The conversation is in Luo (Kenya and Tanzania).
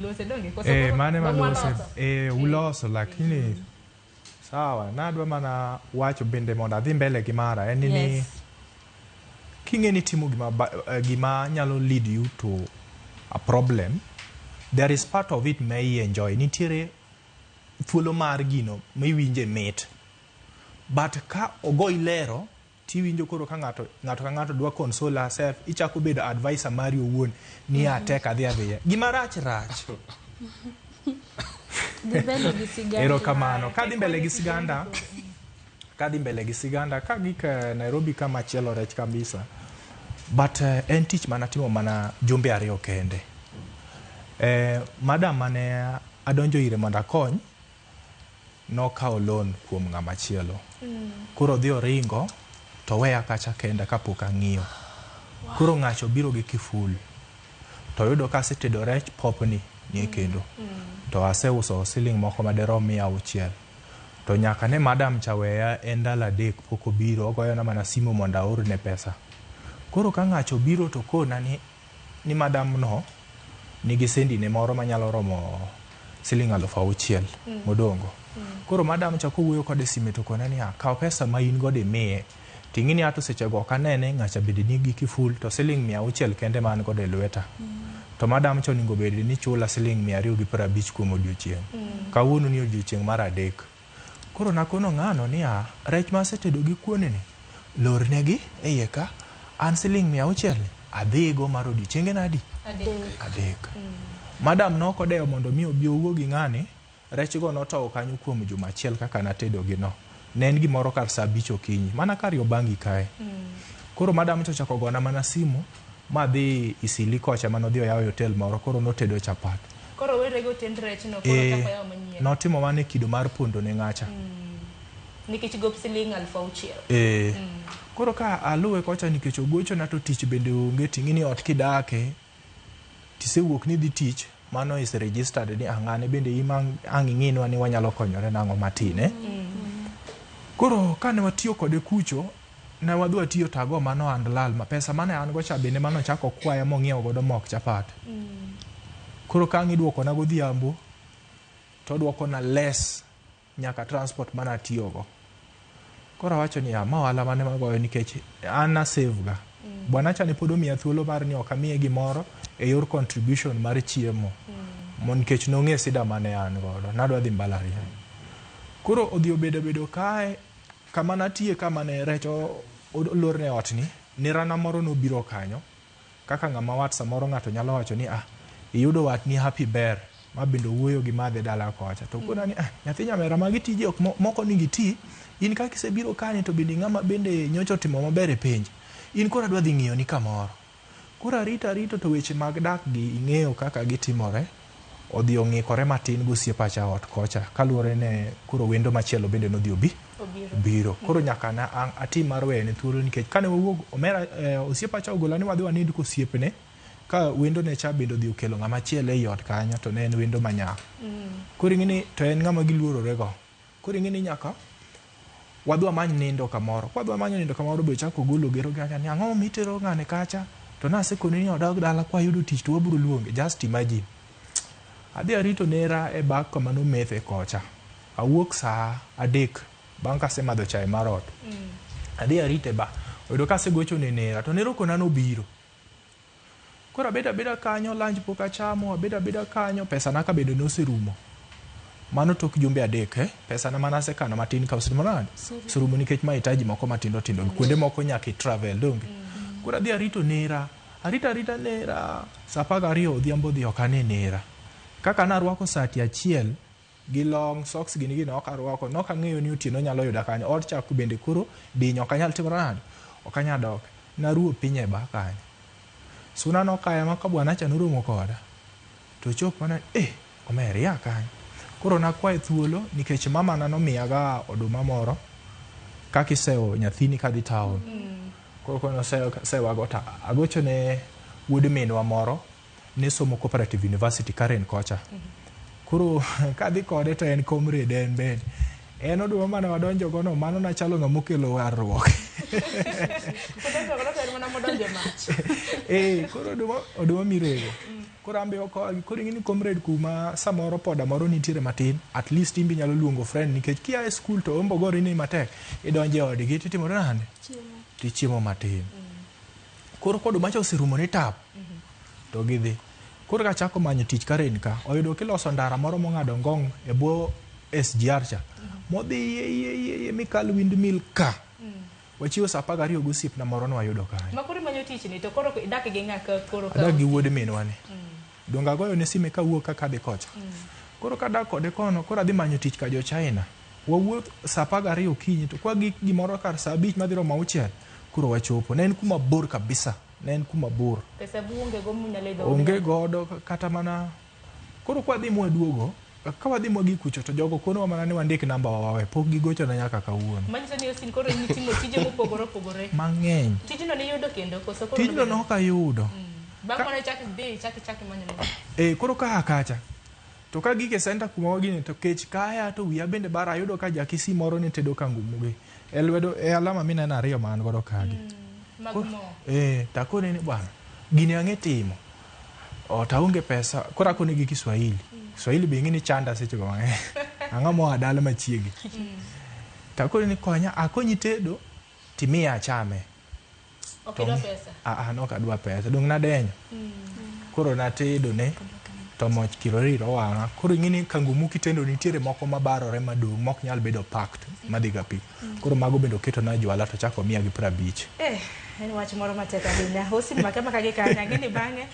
Lose donge koso Eh, koro mane dong' malose waloso? eh, uloso lakini sawa nadwa mana wacho bende mondo adhi mbele gi mara en ni Yes. king'e ni timo gima, gima nyalo lead you to a problem, there is part of it ma i enjoy, nitiere thuolo mar gino miwinje mit, but ka ogoyi lero tiwinjo koro ka ng'ato ng'ato ka ng'ato dwa console herself, ichako bedo advisor mari owuon ni mm tek adhi adhiya gima rach rach. Dhi mbele gi sigandi. Erokamano. Kadhi mbele gi siganda, kadhi mbele gi siganda kagik Nairobi kama chielo rech kabisa, but en tich manatimo mana jumbe 2 kende. Madam mane adonjo ire mondo akony nokawo loan kuom ng'ama chielo. Koro odhi oringo to oweya kacha kenda kapok ang'iyo. Koro ng'acha obiro gi kiful to oyudo ka asetedo rech popni nie kendo to aseuso siling' moko maderom 600. To nyaka ne madam cha weya en ndalo 3 pok obiro, ogoyona mana simu mondo aorne pesa. Koro ka ng'acha obiro to kona ni madam no nigi sendi ne moro manyalo romo siling 6,000 modongo. Koro madam cha kowuoyo kode e sime to kona niya, kaw pesa ma in godo imiye. Ting'i ni ato seche go ok anene, ng'acha bende nigi kiful to siling 600 kende ma an godo e lweta. To madam cha onego bed ni chula siling 250 kuom odiochieng'. Kawuono ni odiochieng' mar 3. Koro nakono ng'ano niya, rech ma asetedo gi kuon ni, lornegi e iye ka, an siling 600 ni adhigo mar odiochienge nadi? 3. Madam nok odewo mondo mi obi owuo gi ng'ani, rechgo notow kanyo kuom juma achiel kaka natedogi no. Ne en gimoro kar saa 5 okinyi, mana kar Yobangi kae. Koro madam cha ochako gona mana simu, madhi Isili kocha manodhi oyawo e hotel moro, koro notedo chapat. Koro owere gi otend rech no, koro ochako oyawo manyien. Notimo mano e kido mar pondo ne ng'acha. Nikech gop siling 6,000. Koro ka aluwe kocha nikech ogochona to tich bende onge, ting'i ni ot kidake, tisewuok ni dhi tich, mano is registered ni ang'ane bende ima ang' ing'inwa ni wanyalo konyore nang'o matin. Koro kane watiyo kode kucho, ne wadhi watiyo to ago mano and lal ma pesa mane an go cha bende mano ochako kwaya mong'iewo godo mok chapat. Koro ka ang' iduokona godhiambo, to oduokona less nyaka transport mane atiyogo. Koro awacho ni ma ohala mane magoyo nikech an na save ga. Bwana cha ne pod omiya thuolo mar ni ok amiye gimoro e yor contribution mar chiemo. Nikech nong'e sida mane an godo. Nadwa dhi mbalariany. Koro odhi obedo bedo kae kama natiye kama ne rech olorne e ot ni, nerana moro nobiro kanyo. Kaka ng'ama wat samoro ng'ato nyalo wacho ni ah, iyudo watni happy ber ma bende owuoyo gi madhe dala kocha. To kona ni ah, nyathi nyamera magi tije ok moko onego iti, in kaka isebiro kani to bende ng'ama bende nyocha otimo maber e penj. In koro adwa dhi ng'iyoni kamoro. Koro arito arito to weche mag dak gi ing'eyo kaka gitimore. Odhi ong'ikore matin gosiepa cha ot kocha kaluwore ne koro wendo machielo bende nodhi obi obiro. Koro nyaka na atim mar weyone thuolo nikech kane wawuok omera osiepa cha ogola ni wadhi wanind kosiepne ka wendo ne cha bende odhi okelo ng'ama chielo ei ot kanyo to ne en wendo manyako. Koro ing'e ni to en ng'ama giluorore go. Koro ing'e ni nyaka wadhi wamany nindo kamoro. Kwa wadhi wamanyo nindo kamoro be ochako ogolo gero kacha ni ang'o mitero ng'ane kacha to nasekoni ni odog dala kwayudo tich to wabiro luonge. Just imagine. Adhi arito nera e bak kama nomethe kocha. Awuok saa 3 bang' kasemadho chae mar ot. Adhi arite ba. Oyudo kasegocho ne nera to nera okona nobiro. Koro abedo abeda kanyo, lunch pok achamo, abedo abeda kanyo, pesa na ka bende noserumo. Mano tok jumbe 3, eh? Pesa na mane asekano matin ka oserumo nade? Oserumo nikech mahitaji moko matindo tindo. Kuonde moko nyaka i travel, donge? Koro adhi arito nera, arito arita nera, saa 12 odhiambo odhi ok ane nera. Kaka narwako sati achiel gi long, socks gini gini ok arwako, nok ang'eyo ni otieno nyalo yuda kanyo. Ot cha bende koro diny, ok anyal timo nade? Ok anyal dok. Naruwo piny e bar kanyo. Suna nokaya ma ka bwana cha noromo koda to ochop mana eh omer ia kanyo. Koro nakwaye thuolo nikech mama na nomiyaga oduma moro kaka isewo nyathini kadhi town. Koro koro nosewago to agocho ne wuod minwa moro ne somo Cooperative University Karen kocha. Koro kadhi kode to en comrade en bende. En oduma mane wadonjo go no mano nachalo ng'ama okelo warruok. Odonjo godo to en mana modonjo e mach. Koro oduma mirego. Koro an be okowa koro ing'e ni comrade kuma samoro poda moro nitiere matin, at least in be inyalo luongo friend nikech kia e school to ombo gori ni matek, idonjo e odgi titimore nade? Chiemo. Tichiemo matin. Koro koduma cha oserumo ni tap, to gidhi. Koro kachako manyo tich Karen ka, oyudo kiloso ndara moro mong'ado Ngong e bwo SGR cha. Modhi iye iye iye iye mikal windmill ka. Wachiwo saa 12 gi osiepna moro nwayudo kanyo. Ma koro imanyo tich ni to koro idak gi ng'a ka koro ka Adak gi wuod minwa ni. Donge agoyo ne sime kawuok kaka adhi kocha. Koro kadak kode kono, koro adhi manyo tich ka jo China. Wawuoth saa 12 okinyi to kwa gik gimoro kar saa 5 madhi romo 6, koro wachopo. Ne en kuma bor kabisa. Ne en kuma bor. Pesa bu onge go munyalo idho. Onge godo kata mana koro kwadhi mwaduogo ka wadhi mwagik kucho to jogo konowa mana ni wandik namba wa wawe pok gigochona nyaka kawuono. Manyiso ni Austin koro in itimo tije mopogore opogore. Mang'eny. Tijno niyudo kendo koso koro Tijno nobedo- nok ayudo. Bang' mano ichak idhi ichak ichak imanyo moro. E, koro kaa kacha to ka gik e center kuma wagine to kech kaya to wiya bende bara ayudo ka jakisi moro ne tedo kangumugi e lwedo e alama mineno ariyo ma an godo kagi. Mag mo. Eh, takone ni bwana gini ang'e timo. O taonge pesa koro akone gi Kiswahili. Kiswahili be ing'e ni chanda seche go mang'eny. Ang'o moa dala machiegni. Takone ni konya akonyi tedo timiya achame. Ok idwa pesa. Ah, ah, nok adwa pesa. Dong nadenyo. Koro natedo ne to moch kiroriro wang'a. Koro ing'e ni kangumu kitendo nitiere moko mabarore madong' mok nyal bedo packed madhi ga pi. Koro mago bende oketona e jwala to chako miya gi 50. Eh, en wach moro matek ahinya. Austin make maka gi kanya, ang'e ni bang'e.